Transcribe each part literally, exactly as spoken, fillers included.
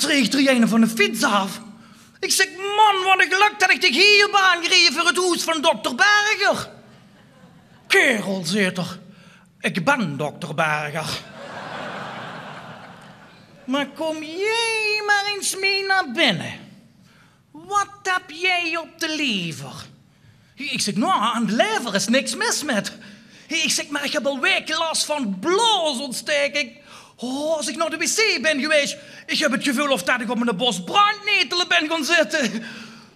treeg d'r eine van de fiets aaf. Ik zeg: "Man, wat een geluk dat ik dich hie heb aangereje veur het hoes van dokter Berger." "Kerel," zeet er, "ik ben dokter Berger. Maar kom jij maar eens mee naar binnen. Wat heb jij op de lever?" Ik zeg: "Nou, aan de lever is niks mis met." Ik zeg: "Maar ik heb al weken last van blaasontsteking. Oh, als ik naar de wc ben geweest, ik heb het gevoel of dat ik op een bos brandnetelen ben gaan zitten.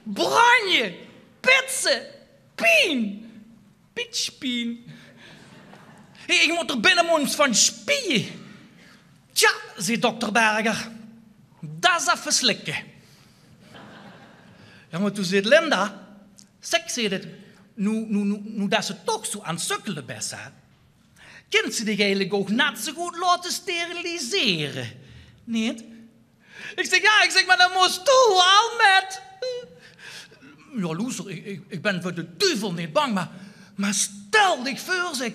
Branje, pitsen, pien, pitspien. Ik moet er binnen monds van spieën." "Tja," zeet dokter Berger, "dat is effe slikke." Ja, maar toen zeet Linda: "Zeg," zeet het, "nu, nu, nu, nu dat ze toch zo aan het sukkelen best, hè, kint ze dich eigenlijk ook net zo goed laten steriliseren, niet?" Ik zeg: "Ja," ik zeg, "maar dan moest toe al met." "Ja, loester, ik, ik, ik ben voor de duvel niet bang, maar, maar stel dich veur, zeg.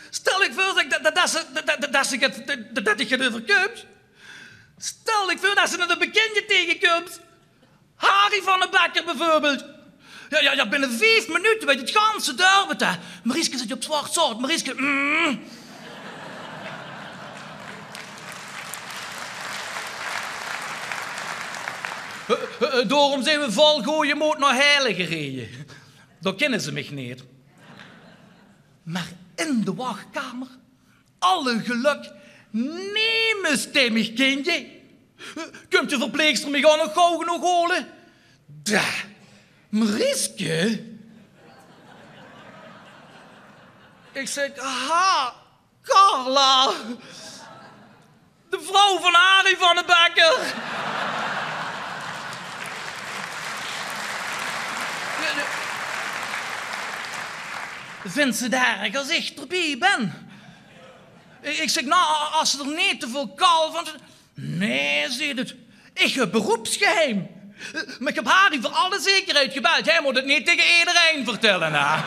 Stel dich veur, zeg, dat, dat, dat ze, dat, dat, dat ze het, dat, dat dich het overkomt. Stel dich veur dat ze een bekende tegenkomt. Harry van de Bekker bijvoorbeeld. Ja, ja, ja, binnen vijf minuten weet het ganse dorp het, hè. Marieske zit op zwart zout. Marieske, mm." Eh, eh, eh, daarom zijn we vol goeie moed naar Heerlen gereden. Daar kennen ze mich niet. Maar in de wachtkamer, alle geluk, nemes die mich kinde. Kump de verpleegster mich al nog gauw genoeg hole. Da, Marieske? Ik zeg: "Ha, Carla. De vrouw van Harry van de Bekker." "Vindt ze daar erg als ik erbij ben?" Ik, ik zeg: "Nou, als ze er niet te veel kal van..." "Nee," zeet het, "ik heb beroepsgeheim. Maar ik heb Harry voor alle zekerheid gebeld. Hij moet het niet tegen iedereen vertellen, hè."